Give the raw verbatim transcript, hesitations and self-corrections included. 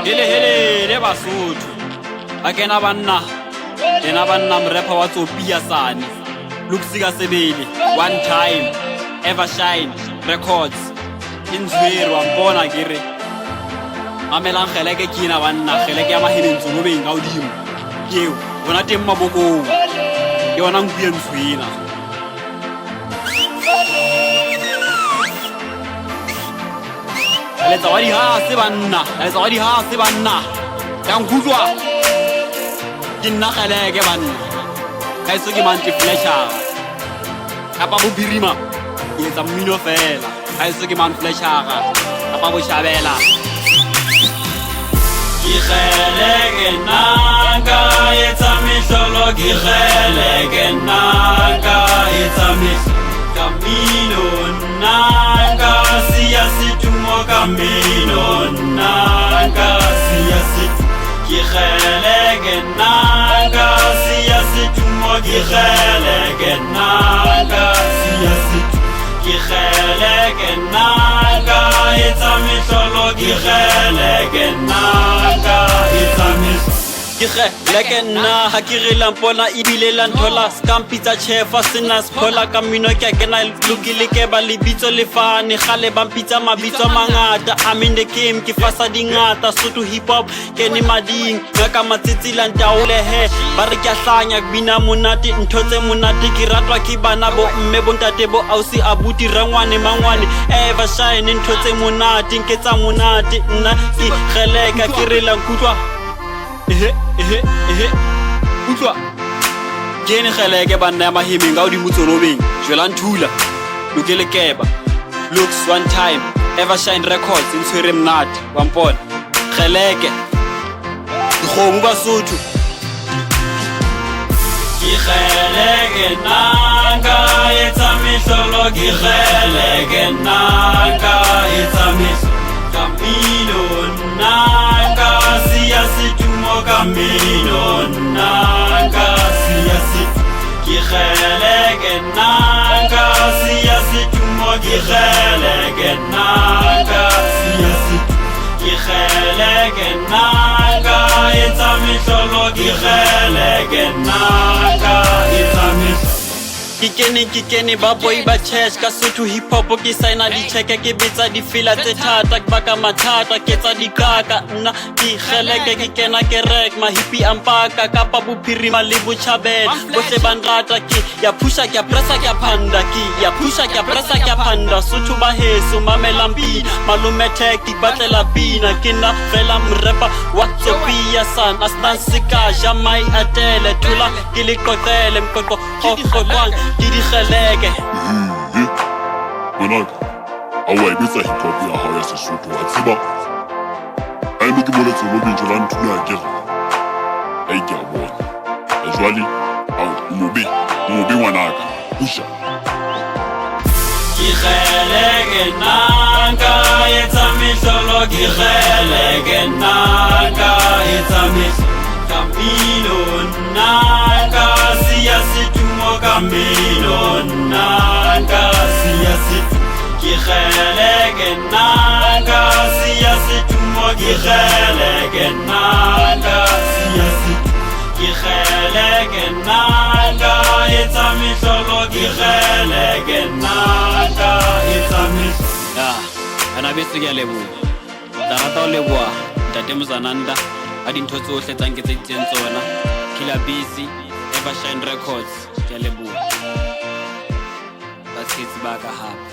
Hele, hele, le Basotho. Akena banna. Kena banna, mrepa wa Tsopia sani. Lukusika Sebele, one time, Evershine Records. Inzwiri, wa mpona kere. Mamelang kgeleke kina banna, kgeleke ya Mahebe Ntsolobe nga hodimo. Keo, bona teng mabokong. Ke yona nku ya ntswina. Letsa wa dihase banna, letsa wa dihase banna. Ya nkutlwa? Ke nna kgeleke banna. Ka eso ke mantle flasher. Kapa bophirima, ke etsa mmino fela. Ka eso ke man flasher. Kapa boshabela. Ke kgeleke nna nka etsa mehlolo, ke kgeleke nna nka etsa mehlolo. Ka mmino nna nka siya setumo, ka mmino nna nka siya setumo. Ke kgeleke nna nka siya setumo, ke kgeleke nna nka siya setumo. Ke kgeleke nna nka etsa mehlolo, ke kgeleke nna nka etsa mehlolo. Ke kgeleke nna, ha ke re la mpona ebile la nthola, ska mpitsa chefa sena sephola, ka mmino ke a kena, lokile ke ba lebitso le fane, kgale ba mpitsa mabitso a mangata, I'm in the game, ke fasa dingata, Sotho hip hop, kene mading, ngaka matsitsi la ntaole he, ba re ke a hlanya, ke bina monate, ntho tse monate, ke ratwa ke bana bo mme, bo ntate, bo ausi, abuti, rangwane, mangwane, Evershine, ntho tse monate, nke tsa monate, nna ke kgeleka, ke re la nkutlwa. Ehe, ehe, ehe. Utlwa. Ke ene kgeleke banna ya Mahebe nga hodimo Tsolobeng. Jwelang thula. Lokele keba. Looks one time. Evershine Records, e ntshwere monate. Wa mpona? Kgeleke. Dikgomo Basotho. Ke kgeleke nna nka etsa mehlolo, ke kgeleke nna nka etsa mehlolo. Ka mmino nna nka siya setumo, ka mmino nna nka siya setumo. Ke kgeleke nna nka siya setumo, ke kgeleke nna nka siya setumo. Ke kgeleke nna nka etsa mehlolo, ke kgeleke nna nka etsa mehlolo. Ke kene, ke kene, ba boy ba church, ka Sotho hip hop, ke sign-a di-check, ke betsa difila tse thata, ke baka mathata, ke etsa dikaka, nna ke kgeleke, ke kena kereke, mahipi a mpaka, kapa bophirima le botjhabela, bohle ba nrata, ke ya phusha, ke ya pressa, ke ya phanda, ke ya phusha, ke ya pressa, ke ya phanda, Sotho ba heso, mamelang pina, malome Tech, ke batlela pina, ke nna fela mrepa wa Tsopia san, a se nang seka, ja mai atele, thula, ke le qoqele, moqoqo o qoqwang ke dikgeleke. Ehe, ngwanaka, ha wa e betsa hip hop ya hao ya Sesotho, wa tseba? Ai, ne ke mole Tsolobeng, jwelang thula, ke re. Ai, ke a bona. E jwale, ao, o mobe, o mobe ngwanaka. Pusha. Ke kgeleke nna nka etsa mehlolo, ke kgeleke nna nka etsa mehlolo. Ka mmino nna nka siya setumo, ka mmino nna nka siya setumo. Ke kgeleke nna nka siya setumo, ke kgeleke nna nka siya setumo. Ke kgeleke nna nka etsa mehlolo, ke kgeleke nna nka etsa mehlolo. Ya, bana beso, ke a leboha. Ke rata ho leboha Ntate Mzananda ka dintho tsohle tsa nketseditseng tsona. Killer Busy, Evershine Records, ke a leboha. Batshehetsi ba ka hape.